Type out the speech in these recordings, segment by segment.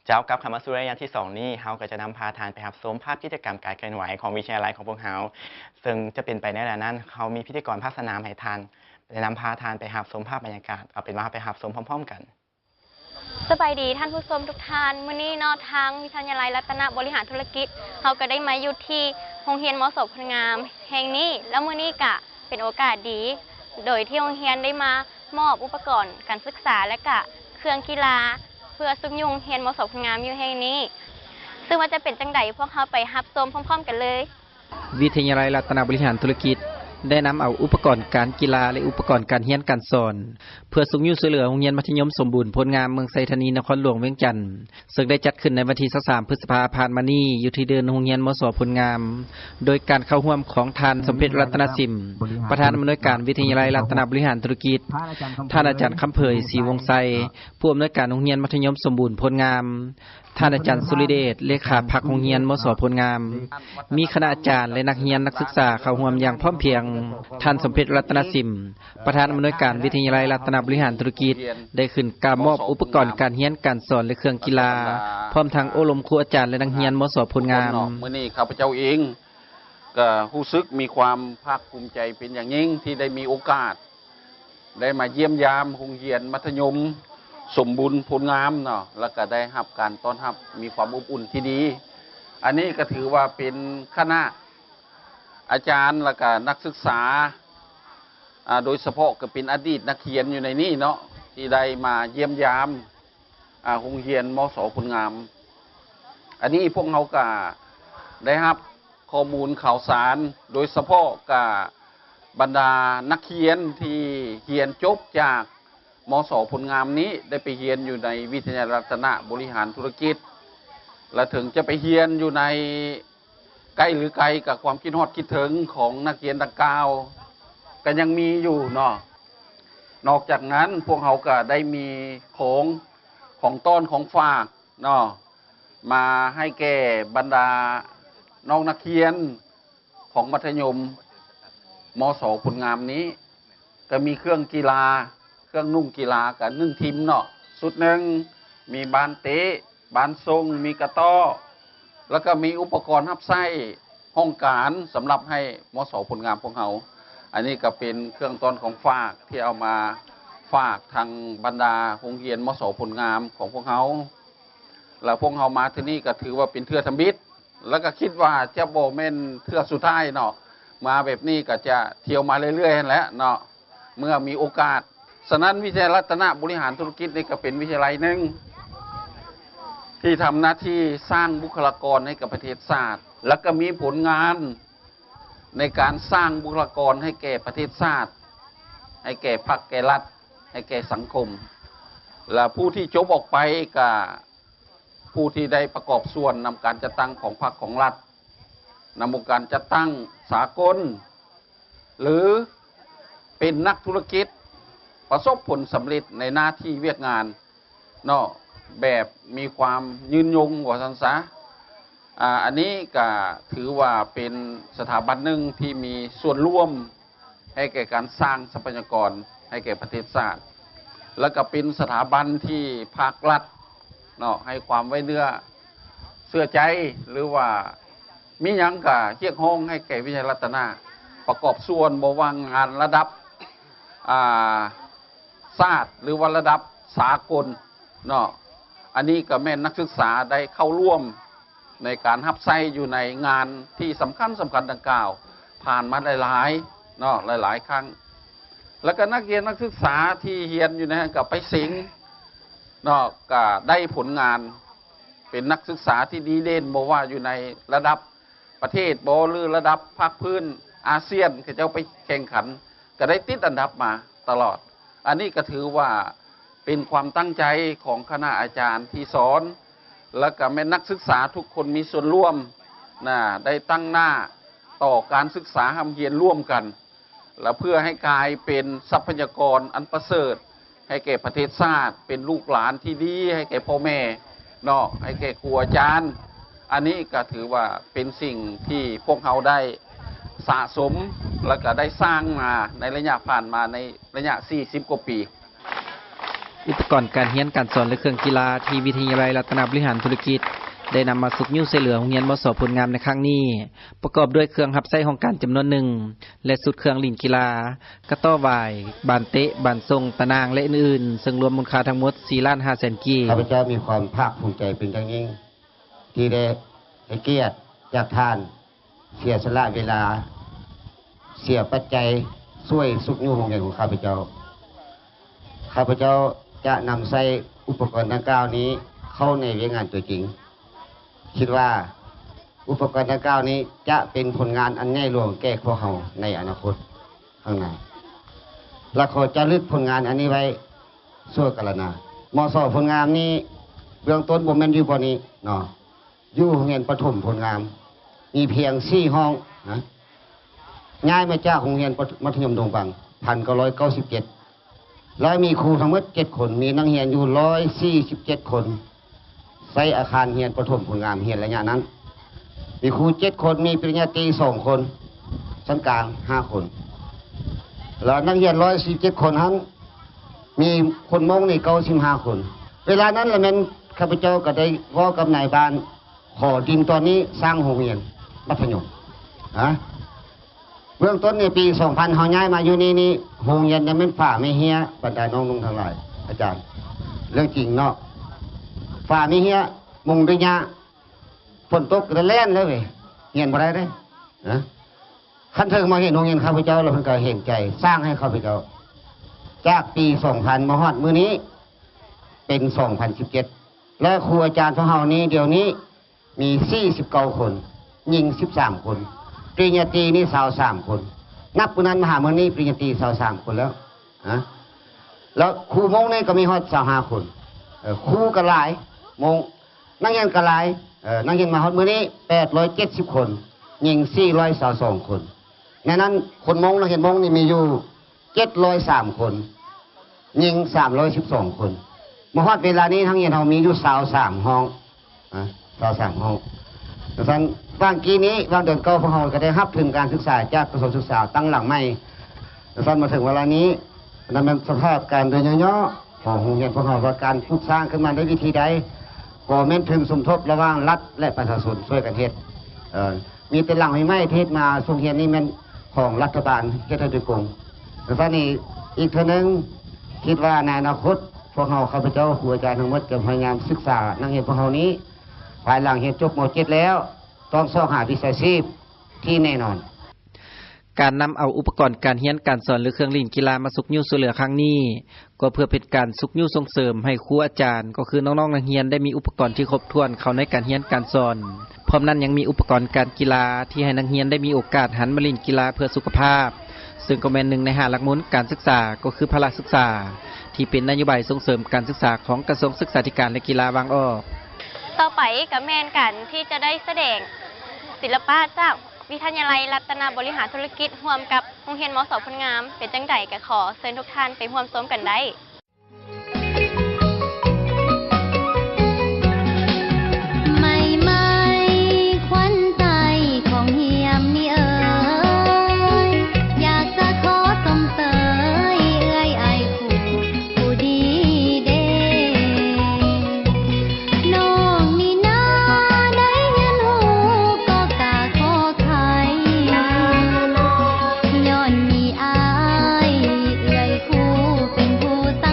ເຈົ້າ ກັບເຂົ້າມາສູ່ໄລຍະທີສອງນີ້ ເຮົາກໍຈະນຳພາທ່ານໄປຮັບຊົມພາບກິດຈະກຳການເຄື່ອນໄຫວຂອງວິທະຍາໄລຂອງພວກເຮົາ. ເຊິ່ງຈະເປັນໄປໃນລະນັ້ນ ເຮົາມີພິທີກອນພາກສະໜາມໃຫ້ທ່ານ ໄດ້ນຳພາທ່ານໄປຮັບຊົມພາບບັນຍາກາດ. ເອົາເປັນວ່າເຮົາໄປຮັບຊົມພ້ອມໆກັນ. ສະບາຍດີທ່ານຜູ້ຊົມທຸກທ່ານ. ມື້ນີ້ເນາະ ທາງວິທະຍາໄລລັດຕະນະບໍລິຫານທຸລະກິດ ເຮົາກໍໄດ້ມາຢູ່ທີ່ໂຮງຮຽນ ມສ ໂພນງາມແຫ່ງນີ້ ແລ້ວມື້ນີ້ກະເປັນໂອກາດດີ ໂດຍທີ່ໂຮງຮຽນໄດ້ມາມອບອຸປະກອນການສຶກສາ ແລະກະເຄື່ອງກິລາ ເພື່ອຊຸກຍູ້ໂຮງຮຽນ ມສ ໂພນງາມຢູ່ແຫ່ງນີ້. ເຊິ່ງວ່າຈະເປັນຈັ່ງໃດ ພວກເຮົາໄປຮັບຊົມພ້ອມໆກັນເລີຍ. ວິທະຍາໄລລັດຕະນະບໍລິຫານທຸລະກິດ ໄດ້ນຳເອົາອຸປະກອນການກິລາ ແລະ ອຸປະກອນການຮຽນການສອນ ເພື່ອຊຸກຍູ້ຊ່ວຍເຫຼືອໂຮງຮຽນມັດທະຍົມສົມບູນໂພນງາມ ເມືອງໄຊທານີ ນະຄອນຫຼວງວຽງຈັນ ເຊິ່ງໄດ້ຈັດຂຶ້ນໃນວັນທີຊາວສາມ ພຶດສະພາຜ່ານມານີ້ ຢູ່ທີ່ເດີ່ນໂຮງຮຽນ ມສ ໂພນງາມ ໂດຍການເຂົ້າຮ່ວມຂອງທ່ານ ສົມເພັດ ລັດຕະນະສິມ ປະທານອຳນວຍການວິທະຍາໄລລັດຕະນະບໍລິຫານທຸລະກິດ, ທ່ານອາຈານ ຄຳເຜີຍ ສີວົງໄຊ ຜູ້ອຳນວຍການໂຮງຮຽນມັດທະຍົມສົມບູນໂພນງາມ, ທ່ານອາຈານ ສຸລິເດດ ເລຂາພັກໂຮງຮຽນ ມສ ໂພນງາມ, ມີຄະນະອາຈານ ແລະ ນັກຮຽນນັກສຶກສາເຂົ້າຮ່ວມຢ່າງພ້ອມພຽງ. ທ່ານ ສົມເພັດ ລັດຕະນະສິມ ປະທານອຳນວຍການວິທະຍາໄລລັດຕະນະບໍລິຫານທຸລະກິດ ໄດ້ຂຶ້ນກ່າວມອບອຸປະກອນການຮຽນການສອນ ແລະ ເຄື່ອງກິລາ, ພ້ອມທັງໂອ້ລົມຄູອາຈານ ແລະ ນັກຮຽນ ມສ ໂພນງາມ. ມື້ນີ້ຂ້າພະເຈົ້າເອງກໍຮູ້ສຶກມີຄວາມພາກພູມໃຈເປັນຢ່າງຍິ່ງ ທີ່ໄດ້ມີໂອກາດ ໄດ້ມາຢ້ຽມຢາມໂຮງຮຽນມັດທະຍົມສົມບູນໂພນງາມເນາະ ແລ້ວກໍໄດ້ຮັບການຕ້ອນຮັບ ມີຄວາມອົບອຸ່ນທີ່ດີ. ອັນນີ້ກໍຖືວ່າເປັນຄະນະອາຈານ ແລ້ວກໍນັກສຶກສາ ອາ ໂດຍສະເພາະກໍເປັນອະດີດນັກຮຽນຢູ່ໃນນີ້ເນາະ ທີ່ໄດ້ມາຢ້ຽມຢາມ ອາ ໂຮງຮຽນ ມສ ໂພນງາມ. ອັນນີ້ພວກເຮົາກໍໄດ້ຮັບຂໍ້ມູນຂ່າວສານ ໂດຍສະເພາະກໍບັນດານັກຮຽນທີ່ຮຽນຈົບຈາກ ມສ ໂພນງາມນີ້ ໄດ້ໄປຮຽນຢູ່ໃນວິທະຍາລັຍລັດຕະນະບໍລິຫານທຸລະກິດ ແລະ ເຖິງຈະໄປຮຽນຢູ່ໃນ ໃກ້ຫຼືໄກ ກໍຄວາມຄິດຮອດຄິດເຖິງຂອງນັກຮຽນດັ່ງກ່າວກໍຍັງມີຢູ່ເນາະ. ນອກຈາກນັ້ນ ພວກເຮົາກໍໄດ້ມີຂອງ ຂອງຕ້ອນຂອງຝາກເນາະ ມາໃຫ້ແກ່ບັນດານ້ອງນັກຮຽນຂອງມັດທະຍົມ ມສ ໂພນງາມນີ້ ກໍມີເຄື່ອງກິລາ ເຄື່ອງນຸ່ງກິລາກັນໜຶ່ງທີມເນາະ ຊຸດໜຶ່ງ ມີບານເຕະ ບານສົ່ງ ມີກະຕໍ້ ແລ້ວກໍມີອຸປະກອນຮັບໃຊ້ຫ້ອງການສຳລັບໃຫ້ ມສ ໂພນງາມພວກເຮົາ. ອັນນີ້ກໍເປັນເຄື່ອງຕ້ອນຂອງຝາກທີ່ເອົາມາຝາກທາງບັນດາໂຮງຮຽນ ມສ ໂພນງາມຂອງພວກເຮົາ. ແລ້ວພວກເຮົາມາເທື່ອນີ້ກໍຖືວ່າເປັນເທື່ອທຳອິດ ແລ້ວກໍຄິດວ່າຈະບໍ່ແມ່ນເທື່ອສຸດທ້າຍເນາະ ມາແບບນີ້ກໍຈະທ່ຽວມາເລື້ອຍໆຫັ້ນແຫຼະເນາະ ເມື່ອມີໂອກາດ. ສະນັ້ນ ວິທະຍາໄລລັດຕະນະບໍລິຫານທຸລະກິດນີ້ກໍເປັນວິທະຍາໄລໜຶ່ງ ທີ່ທຳໜ້າທີ່ສ້າງບຸກຄະລາກອນໃຫ້ກັບປະເທດຊາດ ແລ້ວກໍມີຜົນງານໃນການສ້າງບຸກຄະລາກອນໃຫ້ແກ່ປະເທດຊາດ ໃຫ້ແກ່ພັກແກ່ລັດ ໃຫ້ແກ່ສັງຄົມ ແລະ ຜູ້ທີ່ຈົບອອກໄປກໍ ຜູ້ທີ່ໄດ້ປະກອບສ່ວນນຳການຈັດຕັ້ງຂອງພັກຂອງລັດ, ນຳອົງການຈັດຕັ້ງສາກົນ ຫຼື ເປັນນັກທຸລະກິດປະສົບຜົນສຳເລັດໃນໜ້າທີ່ວຽກງານເນາະ ແບບມີຄວາມຍືນຍົງວ່າຊັ້ນຊະ. ອາ ອັນນີ້ກະຖືວ່າເປັນສະຖາບັນໜຶ່ງທີ່ມີສ່ວນຮ່ວມ ໃຫ້ແກ່ການສ້າງຊັບພະຍາກອນໃຫ້ແກ່ປະເທດຊາດ ແລ້ວກໍເປັນສະຖາບັນທີ່ພາກລັດເນາະ ໃຫ້ຄວາມໄວ້ເນື້ອເຊື່ອໃຈ ຫຼືວ່າມີຫຍັງກໍຮຽກຮ້ອງໃຫ້ແກ່ວິທະຍາລັຍລັດຕະນະປະກອບສ່ວນ ບໍ່ວ່າງານລະດັບ ອາ ຊາດ ຫຼືວ່າລະດັບສາກົນເນາະ. ອັນນີ້ກໍແມ່ນນັກສຶກສາໄດ້ເຂົ້າຮ່ວມ ໃນການຮັບໃຊ້ຢູ່ໃນງານທີ່ສຳຄັນໆດັ່ງກ່າວ ຜ່ານມາຫຼາຍໆເນາະ ຫຼາຍໆຄັ້ງ ແລ້ວກໍນັກຮຽນນັກສຶກສາທີ່ຮຽນຢູ່ໃນຫັ້ນກໍໄປເສັງເນາະ ກໍໄດ້ຜົນງານເປັນນັກສຶກສາທີ່ດີເດັ່ນ ບໍ່ວ່າຢູ່ໃນລະດັບປະເທດບໍ ຫຼືລະດັບພາກພື້ນອາຊຽນ ເຂົາເຈົ້າໄປແຂ່ງຂັນ ກໍໄດ້ຕິດອັນດັບມາຕະຫຼອດ. ອັນນີ້ກໍຖືວ່າເປັນຄວາມຕັ້ງໃຈຂອງຄະນະອາຈານທີ່ສອນ ແລ້ວກໍແມ່ນນັກສຶກສາທຸກຄົນມີສ່ວນຮ່ວມນະ ໄດ້ຕັ້ງໜ້າຕໍ່ການສຶກສາຮ່ຳຮຽນຮ່ວມກັນ ແລະ ເພື່ອໃຫ້ກາຍເປັນຊັບພະຍາກອນອັນປະເສີດໃຫ້ແກ່ປະເທດຊາດ ເປັນລູກຫຼານທີ່ດີໃຫ້ແກ່ພໍ່ແມ່ເນາະ ໃຫ້ແກ່ຄູອາຈານ. ອັນນີ້ກໍຖືວ່າເປັນສິ່ງທີ່ພວກເຮົາໄດ້ສະສົມ ແລ້ວກໍໄດ້ສ້າງມາໃນໄລຍະຜ່ານມາ ໃນໄລຍະສີ່ສິບກວ່າປີ. ອຸປະກອນການຮຽນການສອນ ແລະ ເຄື່ອງກິລາ ທີ່ວິທະຍາໄລລັດຕະນະບໍລິຫານທຸລະກິດ ໄດ້ນຳມາຊຸກຍູ້ຊ່ວຍເຫຼືອໂຮງຮຽນ ມສ ໂພນງາມໃນຄັ້ງນີ້ ປະກອບດ້ວຍເຄື່ອງຮັບໃຊ້ຫ້ອງການຈຳນວນໜຶ່ງ ແລະ ຊຸດເຄື່ອງຫຼິ້ນກິລາ ກະຕໍ້ຫວາຍ, ບານເຕະ, ບານສົ່ງ, ຕາໜ່າງ ແລະ ອື່ນໆ ເຊິ່ງລວມມູນຄ່າທັງໝົດ ສີ່ລ້ານຫ້າແສນກີບ. ຂ້າພະເຈົ້າມີຄວາມພາກພູມໃຈເປັນຢ່າງຍິ່ງ ທີ່ໄດ້ໃຫ້ກຽດຈາກທ່ານ ເສຍສະຫຼະເວລາ, ເສຍປັດໄຈ ຊ່ວຍຊຸກຍູ້ໂຮງຮຽນຂອງຂ້າພະເຈົ້າ. ຂ້າພະເຈົ້າຈະນຳໃຊ້ອຸປະກອນດັ່ງກ່າວນີ້ເຂົ້າໃນວຽກງານຕົວຈິງ. ຄິດວ່າອຸປະກອນດັ່ງກ່າວນີ້ຈະເປັນຜົນງານອັນໃຫຍ່ຫຼວງແກ່ພວກເຮົາໃນອະນາຄົດຂ້າງໜ້າ ແລະ ຂໍຈາລຶກຜົນງານອັນນີ້ໄວ້ຊົ່ວກາລະນານ. ມສ ໂພນງາມນີ້ ເບື້ອງຕົ້ນບໍ່ແມ່ນຢູ່ບ່ອນນີ້ເນາະ. ຢູ່ໂຮງຮຽນປະຖົມໂພນງາມ ມີພຽງສີ່ຫ້ອງນະ, ຍ້າຍມາຈາກໂຮງຮຽນປະ ມັດທະຍົມດົງບັງ ພັນເກົ້າຮ້ອຍເກົ້າສິບເຈັດ ແລ້ວມີຄູທັງໝົດເຈັດຄົນ, ມີນັກຮຽນຢູ່ຮ້ອຍສີ່ສິບເຈັດຄົນ ໃຊ້ອາຄານຮຽນປະຖົມໂພນງາມຮຽນໄລຍະນັ້ນ. ມີຄູເຈັດຄົນ, ມີປະລິນຍາຕີສອງຄົນ, ຊັ້ນກາງຫ້າຄົນ ແລ້ວນັກຮຽນຮ້ອຍສີ່ສິບເຈັດຄົນຫັ້ນ ມີຄົນມົ້ງນີ້ເກົ້າສິບຫ້າຄົນ. ເວລານັ້ນລະແມ່ນຂ້າພະເຈົ້າກໍໄດ້ເວົ້າກັບນາຍບ້ານ ຂໍດິນຕອນນີ້ສ້າງໂຮງຮຽນມັດທະຍົມນະ. ເບື້ອງຕົ້ນໃນປີສອງພັນ ເຮົາຍ້າຍມາຢູ່ນີ້ນີ້ ໂຮງຮຽນຍັງແມ່ນຝາໄມ້ເຮ້ຍ ບັນດານ້ອງນຸ່ງທັງຫຼາຍ ອາຈານ ເລື່ອງຈິງເນາະ. ຝາໄມ້ເຮ້ຍ ມຸງດ້ວຍຫຍ້າ ຝົນຕົກກໍແລ້ນເລີຍເວີຍ ຮຽນບໍ່ໄດ້ເດ້ນະ. ຄັນເຖິງມາເຫັນໂຮງຮຽນຂ້າພະເຈົ້າ ແລ້ວເພິ່ນກໍເຫັນໃຈສ້າງໃຫ້ຂ້າພະເຈົ້າ ຈາກປີສອງພັນ ມາຮອດມື້ນີ້ເປັນສອງພັນສິບເຈັດ ແລະ ຄູອາຈານຂອງເຮົານີ້ ດຽວນີ້ມີສີ່ສິບເກົ້າຄົນ, ຍິງສິບສາມຄົນ, ປະລິນຍາຕີນີ້ຊາວສາມຄົນ. ນັບມື້ນັ້ນມາຫາມື້ນີ້ ປະລິນຍາຕີຊາວສາມຄົນແລ້ວນະ. ແລ້ວຄູມົ້ງນີ້ກໍມີຮອດຊາວຫ້າຄົນ. ເອີ ຄູກໍຫຼາຍ, ມົ້ງ ນັກຮຽນກໍຫຼາຍ, ເອີ ນັກຮຽນມາຮອດມື້ນີ້ແປດຮ້ອຍເຈັດສິບຄົນ, ຍິງສີ່ຮ້ອຍຊາວສອງຄົນ. ໃນນັ້ນຄົນມົ້ງ, ນັກຮຽນມົ້ງນີ້ມີຢູ່ເຈັດຮ້ອຍສາມຄົນ, ຍິງສາມຮ້ອຍສິບສອງຄົນ. ມາຮອດເວລານີ້ ນັກຮຽນເຮົາມີຢູ່ຊາວສາມຫ້ອງນະ, ຊາວສາມຫ້ອງ. ຈັ່ງຊັ້ນ ຫວ່າງກີ້ນີ້ ຫວ່າງເດືອນເກົ້າ ພວກເຮົາກໍໄດ້ຮັບທຶນການສຶກສາຈາກກະຊວງສຶກສາຕັ້ງຫຼັງໃໝ່. ຈັ່ງຊັ້ນ ມາເຖິງເວລານີ້ ອັນນັ້ນແມ່ນສະພາບການໂດຍຫຍໍ້ໆຂອງໂຮງຮຽນພວກເຮົາ ວ່າການປຸກສ້າງຂຶ້ນມາດ້ວຍວິທີໃດ ກໍແມ່ນທຶນສົມທົບລະຫວ່າງລັດ ແລະ ປະຊາຊົນຊ່ວຍກັນເຮັດ. ເອີ ມີແຕ່ຫຼັງໃໝ່ໆທີ່ເຮັດມາ, ໂຮງຮຽນນີ້ແມ່ນຂອງລັດຖະບານເຮັດໃຫ້ໂດຍກົງ. ຈັ່ງຊັ້ນນີ້ ອີກເທື່ອໜຶ່ງ ຄິດວ່າໃນອະນາຄົດ ພວກເຮົາ ຂ້າພະເຈົ້າ ຄູອາຈານທັງໝົດ ຈະພະຍາຍາມສຶກສານັກຮຽນພວກເຮົານີ້ ພາຍຫຼັງຮຽນຈົບ ມ.ເຈັດ ແລ້ວ ຕ້ອງຊອກຫາວິຊາຊີບທີ່ແນ່ນອນ. ການນຳເອົາອຸປະກອນການຮຽນການສອນ ຫຼື ເຄື່ອງຫຼິ້ນກິລາມາຊຸກຍູ້ຊ່ວຍເຫຼືອຄັ້ງນີ້ ກໍເພື່ອເປັນການຊຸກຍູ້ສົ່ງເສີມໃຫ້ຄູອາຈານ ກໍຄືນ້ອງໆນັກຮຽນໄດ້ມີອຸປະກອນທີ່ຄົບຖ້ວນເຂົ້າໃນການຮຽນການສອນ. ພ້ອມນັ້ນຍັງມີອຸປະກອນການກິລາທີ່ໃຫ້ນັກຮຽນໄດ້ມີໂອກາດຫັນມາຫຼິ້ນກິລາເພື່ອສຸຂະພາບ, ເຊິ່ງກໍແມ່ນໜຶ່ງໃນຫ້າຫຼັກມູນການສຶກສາ ກໍຄືພະລະສຶກສາ ທີ່ເປັນນະໂຍບາຍສົ່ງເສີມການສຶກສາຂອງກະຊວງສຶກສາທິການ ແລະ ກິລາວາງອອກ. ຕໍ່ໄປກໍແມ່ນການທີ່ຈະໄດ້ສະແດງສິລະປະຈາກວິທະຍາໄລລັດຕະນະບໍລິຫານທຸລະກິດ ຮ່ວມກັບໂຮງຮຽນ ມສ ໂພນງາມ ເປັນຈັ່ງໃດ ກໍຂໍເຊີນທຸກທ່ານໄປຮ່ວມຊົມກັນໄດ້. ໃໝ່ໆ ຂວັນໃຈຂອງຮຽມນີ້ເອີຍ ຢາກຈະຂໍຊົມເຊີຍເອື້ອຍອ້າຍຄູ່ ຜູ້ດີເດ. ນ້ອງນີ້ນາໄດ້ຮຽນຮູ້ກໍກະຂໍໄຂ ຍ້ອນມີອ້າຍເອື້ອຍຄູ່ເປັນຜູ້ສ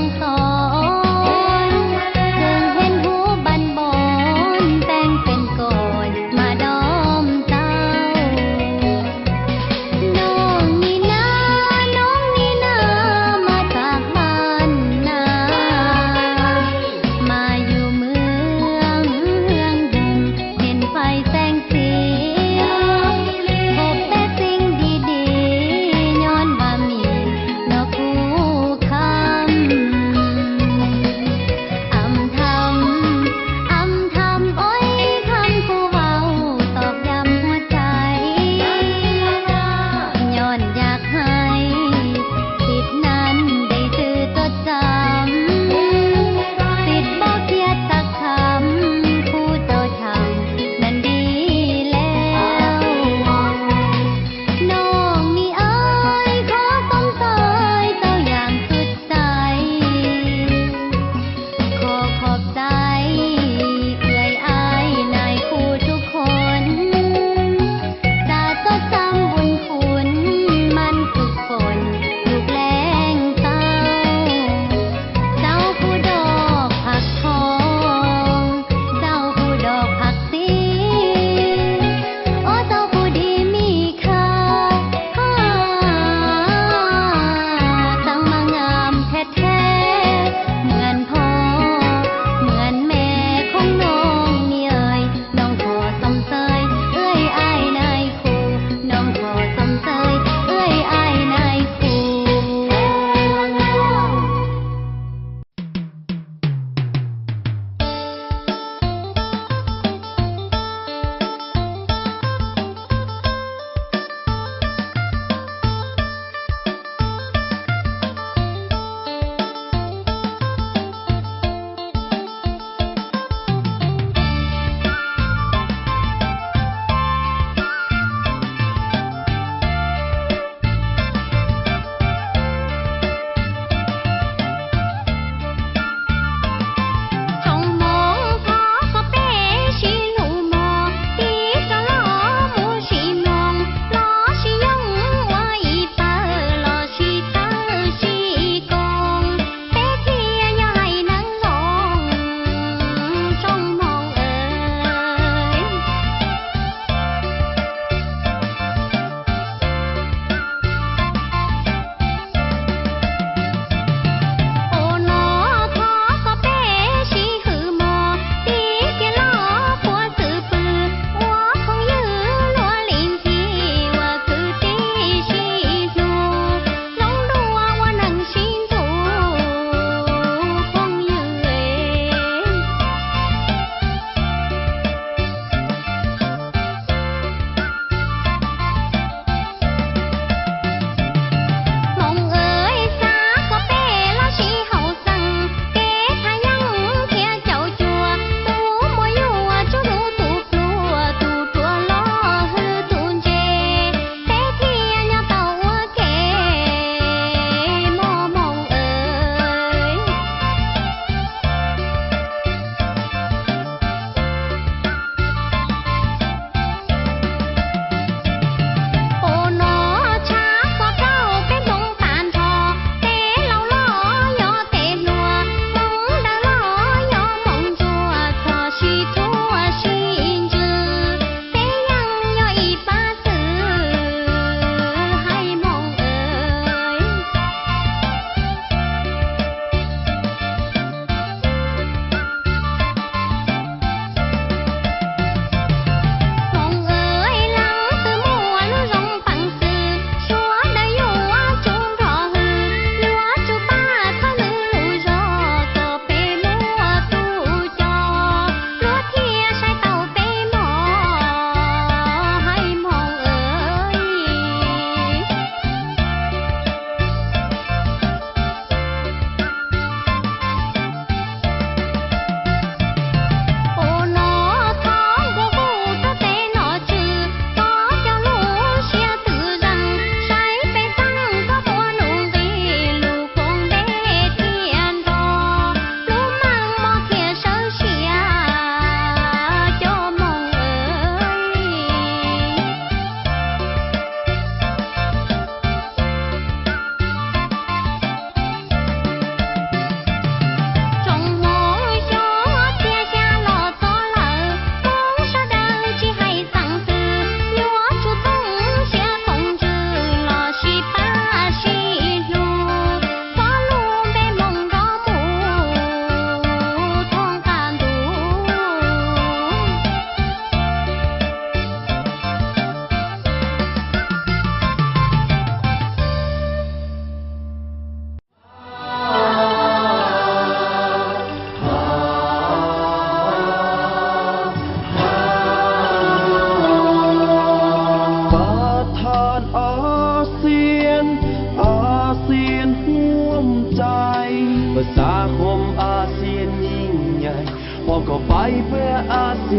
ອາຊ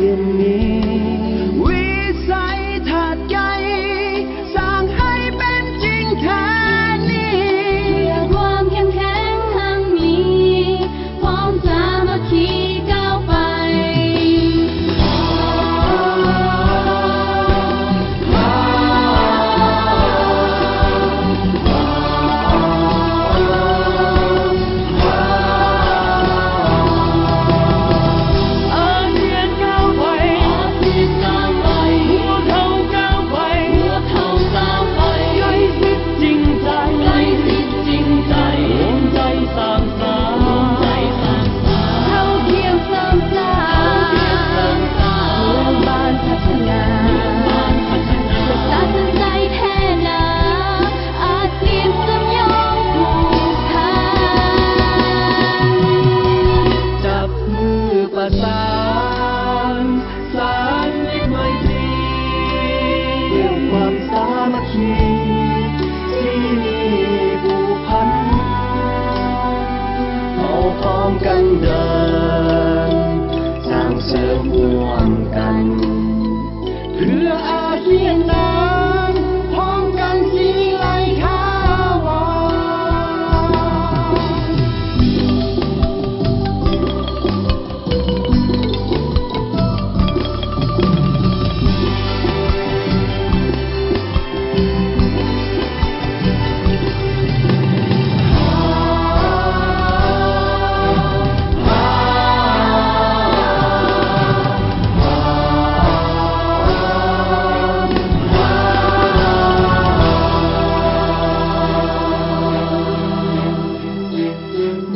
ຽນມີວິໄສທັດໃຫຍ່ ສ້າງໃຫ້ເປັນຈິງແທ້ນີ້ ເພື່ອຄວາມເຂັ້ມແຂງຮັ່ງມີ ພ້ອມສາມັກຄີກ້າວໄປ. ອາຊຽນກ້າວໄປ ອາຊຽນກ້າວໄປ ພວກເຮົາກ້າວໄປ ພວກເຮົາກ້າວໄປ ໃກ້ຊິດຈິງໃຈ ໃກ້ຊິດຈິງໃຈ ຮ່ວມໃຈສ້າງ ເຮົາຄຽງສ້າງຊາດ ເມືອງບ້ານພັດທະນາ ປະຊາຊົນໃຈແທ້ໜາ ອາຊຽນເຊື່ອມໂຍງຜູກພັນ ຈັບມືປະສານ ສານມິດໄມຕີ ເພື່ອຄວາມສາມັກຄີ ທີ່ມີຜູກພັນ ເຮົາພ້ອມກັນເດີນ ສ້າງເສີມຮ່ວມກັນ ເພື່ອອາຊຽນນານ ພ້ອມກັນສີວິໄລຖາວອນ.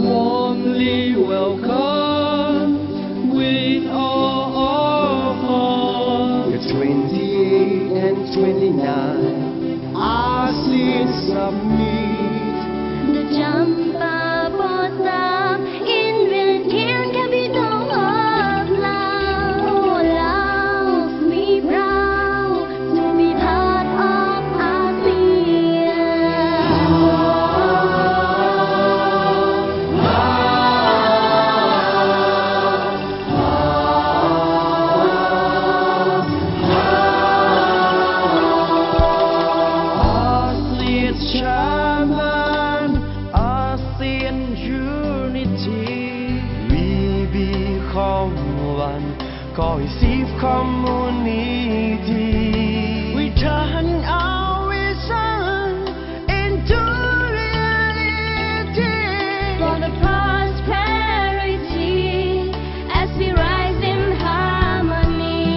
Warmly welcome with all our hearts. The twenty-eight and twenty-nine ASEAN Summit. The Champa Blossom in Vientiane, capital of Laos. Oh, Laos, we proud to be part of ASEAN. ASEAN Chairman, ASEAN Unity, we become one cohesive community. We turn our vision into reality. For the prosperity as we rise in harmony.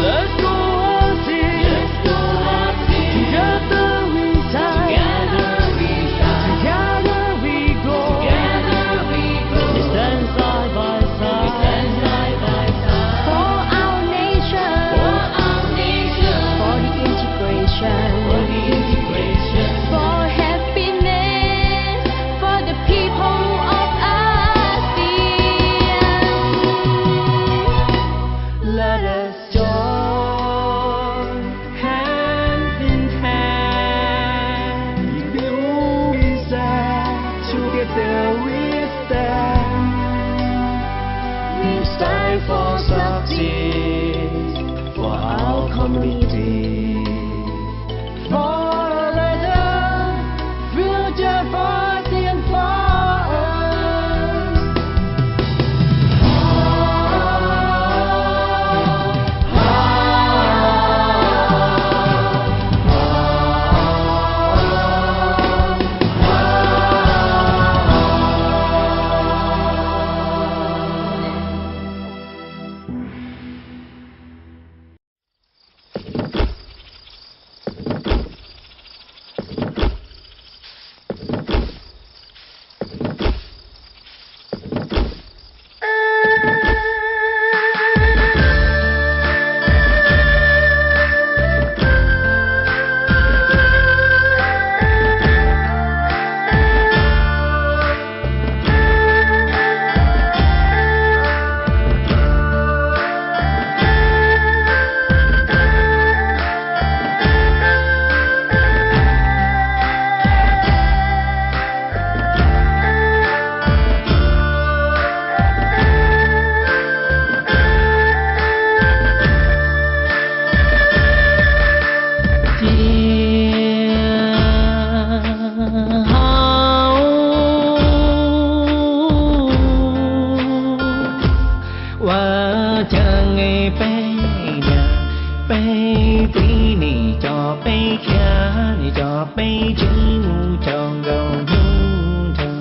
Let's go ASEAN. Let's go ASEAN. Together we stand. Together we stand. Together we grow. Together we grow. We stand side by side. We stand side by side. For our nation. For our nation. For the integration. For the integration. For happiness. For the people of ASEAN. Let us join hand in hand. We build, we stand, together we stand. We strive for success for our community. For a better future for ASEAN, for us. Chang ê pê nhà, pê tí nỉ cho pê khia, nỉ cho pê chứ ngu cho gầu nhu thầu.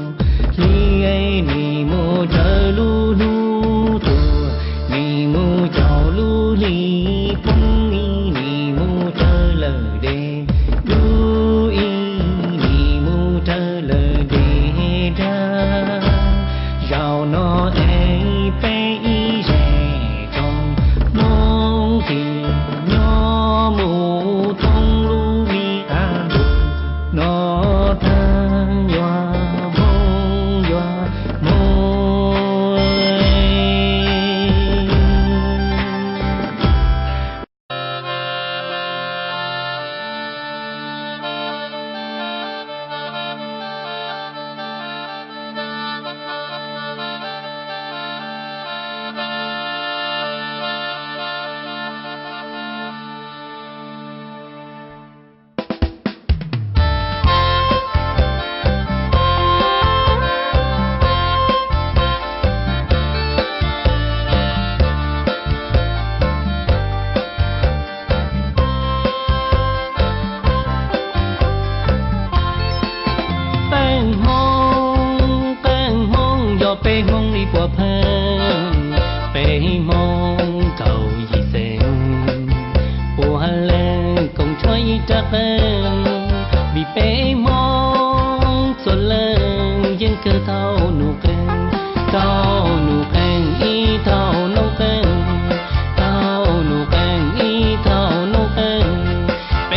Li ê nỉ mu thơ lu lu tua, nỉ mu cho lu li phung nỉ, nỉ mu thơ lơ đê. Lu i ni mu thơ lơ đê đa, rau no ê pê i rê trong mong thì nho mu thông lu mi a lu no thang yua mong yua mong. แป้งมอง แป้งมอง ยอแป้งมอง อีปัวเพิ่ง แป้งมอง เก่ายี่เซง ปัวหันแลง กงช่วยจักเอิง บีแป้งมอง ส่วนเลิง ยังเกิดเท่าหนูเกิง เท่าหนูเกิง อีเท่าน้องเกิง เท่าหนูเกิง อีเท่าน้องเกิง ไป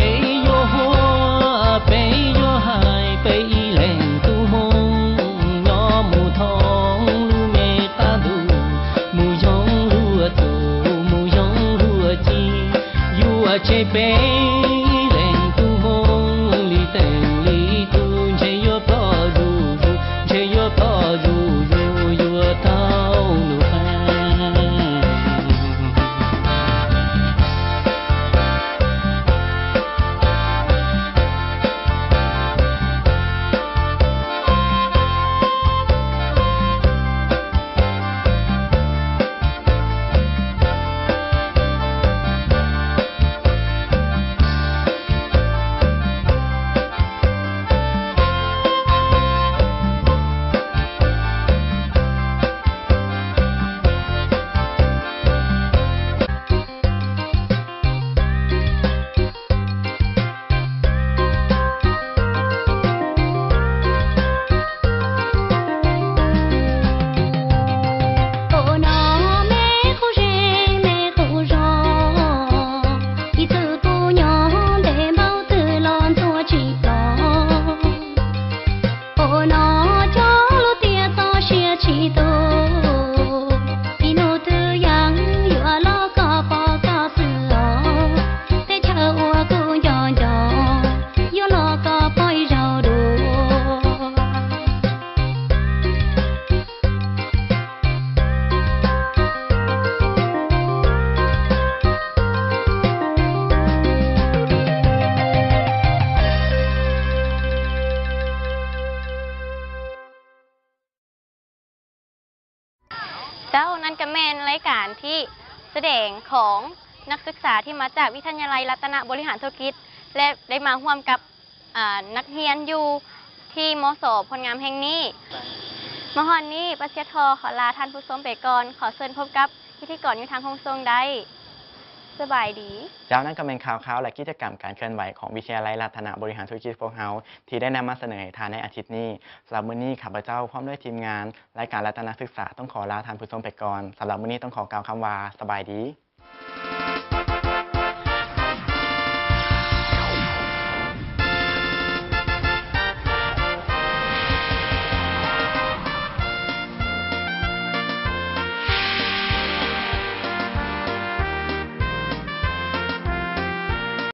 ยัวหัว ไปยัวหาย ไปอีแหล่งตู้มง ยอหมู่ทอง ลู่เมตาดู หมู่ยองลู่ตู หมู่ยองลู่จี ยัวเชเป แหล่งตู้มง ลีแตงลีตู เชยัวปอดูดู เชยัวปอดูดู ยัวเต้าหนูแพง ເຈົ້າ, ນັ້ນກໍແມ່ນລາຍການທີ່ສະແດງຂອງນັກສຶກສາທີ່ມາຈາກວິທະຍາໄລລັດຕະນະບໍລິຫານທຸລະກິດ ແລະ ໄດ້ມາຮ່ວມກັບ ອາ ນັກຮຽນຢູ່ທີ່ ມສ ໂພນງາມແຫ່ງນີ້. ມາຮອດນີ້ ປາຊຽດທໍຂໍລາທ່ານຜູ້ຊົມໄປກ່ອນ. ຂໍເຊີນພົບກັບພິທີກອນຢູ່ທາງໂຮງສົ່ງໄດ້. ສະບາຍດີ. ເຈົ້າ, ນັ້ນກໍແມ່ນຂ່າວຄາວ ແລະ ກິດຈະກຳການເຄື່ອນໄຫວຂອງວິທະຍາໄລລັດຕະນະບໍລິຫານທຸລະກິດພວກເຮົາ ທີ່ໄດ້ນຳມາສະເໜີໃຫ້ທ່ານໃນອາທິດນີ້. ສຳລັບມື້ນີ້ ຂ້າພະເຈົ້າພ້ອມດ້ວຍທີມງານລາຍການລັດຕະນະສຶກສາ ຕ້ອງຂໍລາທ່ານຜູ້ຊົມໄປກ່ອນ. ສຳລັບມື້ນີ້ຕ້ອງຂໍກ່າວຄຳວ່າ ສະບາຍດີ.